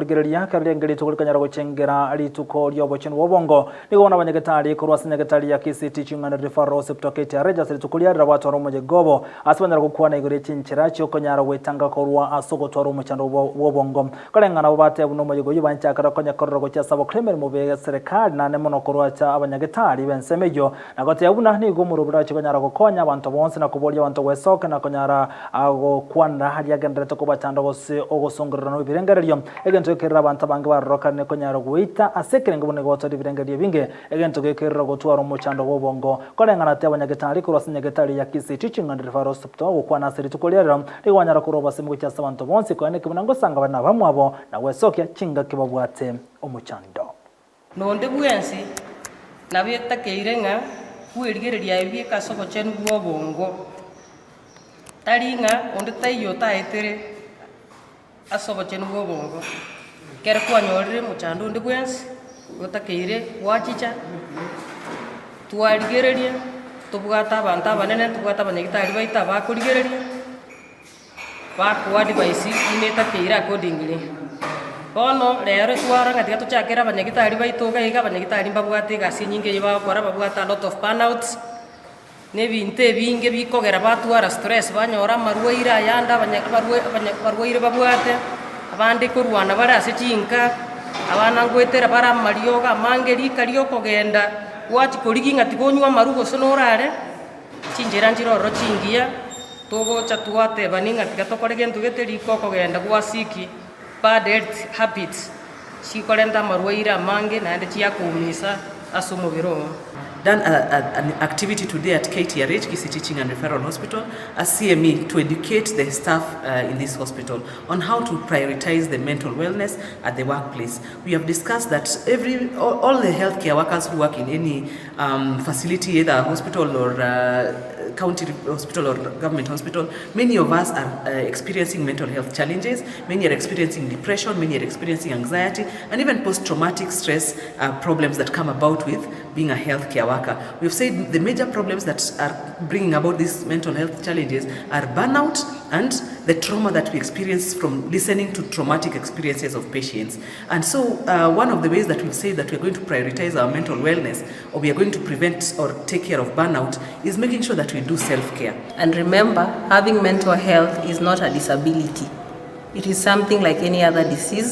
Korigereria kera riaenge rituko rikanyara gochengera rituko ri'obochenu bw'obongo. Nigo bono abanyagetari korwa ase nyagetari ya Kisii Teaching and Referral Hospital KTRH ase rituko riarero batwara omoyega obo ase banyara gokwana igoro ye chinchera chi'okonyara gwetanga korwa ase ogotwara omochando bw'obongo. Koreng'ana nabo bateba buna omoyega oyio banchakera konya korora gochia ase abakora emeremo be serekari naende mono korwa ase abanyagetari b'ensemo eyio Na goteba buna nigo omorwoti orache konyara gokonya abanto bonsi na koboria abanto gwesoka na konyara gokwanera aria agendererete kobachanda gose ogosongererwa nebirengererio, egento gekerera abanto abange barorokane konyara goita ase ekerengo buna nigo batwara ebirengererio ebinge, egento gekerera gotwara omochando bw'obongo. Koreng'ana ati abanyagetari korwa ase nyagetari ya Kisii Teaching and Referral Hospital gokwana ase rituko ria rero, nigo banyara korwa obosemi gochia ase abanto bonsi koeneki buna ngosanga bare nabamwabo na gwesokia chingaki babwate omochando. Na onde bwensi nabo etakeire ng'a bwerigererie aye bieka ase obochenu bw'obongo, tari ng'a onde taiyo otaetere ase obochenu bw'obongo. Ekero kwanyorire mochando onde bwensi, otakeire gwachicha, twarigereria, tobwate abanto abanene, tobwate abanyagitari baito abakorigereria. Bakoadvise buna etakeire accordingly. Bono rero twarora ng'a tiga tochakere abanyagitari baito iga iga, abanyagitari mbabwate egasi enyinge eywo bagokora, babwate a lot of burnouts, na ebinto ebinge bikogera batwara stress banyora amarwaire ayande abanya abarwa abanya abarwaire babwate, abande korwana bare ase chinka, abana ngoetera bare amariogo amange rika riokogenda gwachia korigia ng'a tiga onywe amarwa gose norare, chinchera nchire ororo chingiya. Togocha twatebani ng'a tiga tokore gento gete riko okogenda gwa siki bad health habits chikorenta amarwaire amange naende chiakoumisa ase omobere oo. Done a, a, an activity today at KTRH, Kisii Teaching and Referral Hospital, as CME to educate the staff uh, in this hospital on how to prioritize the mental wellness at the workplace. We have discussed that every all, all the healthcare workers who work in any um, facility, either hospital or uh, county hospital or government hospital, many of us are uh, experiencing mental health challenges. Many are experiencing depression, many are experiencing anxiety, and even post-traumatic stress uh, problems that come about with being a healthcare worker. We've said the major problems that are bringing about these mental health challenges are burnout and the trauma that we experience from listening to traumatic experiences of patients. And so, uh, one of the ways that we've said that we're going to prioritize our mental wellness or we are going to prevent or take care of burnout is making sure that we do self care. And remember, having mental health is not a disability. It is something like any other disease.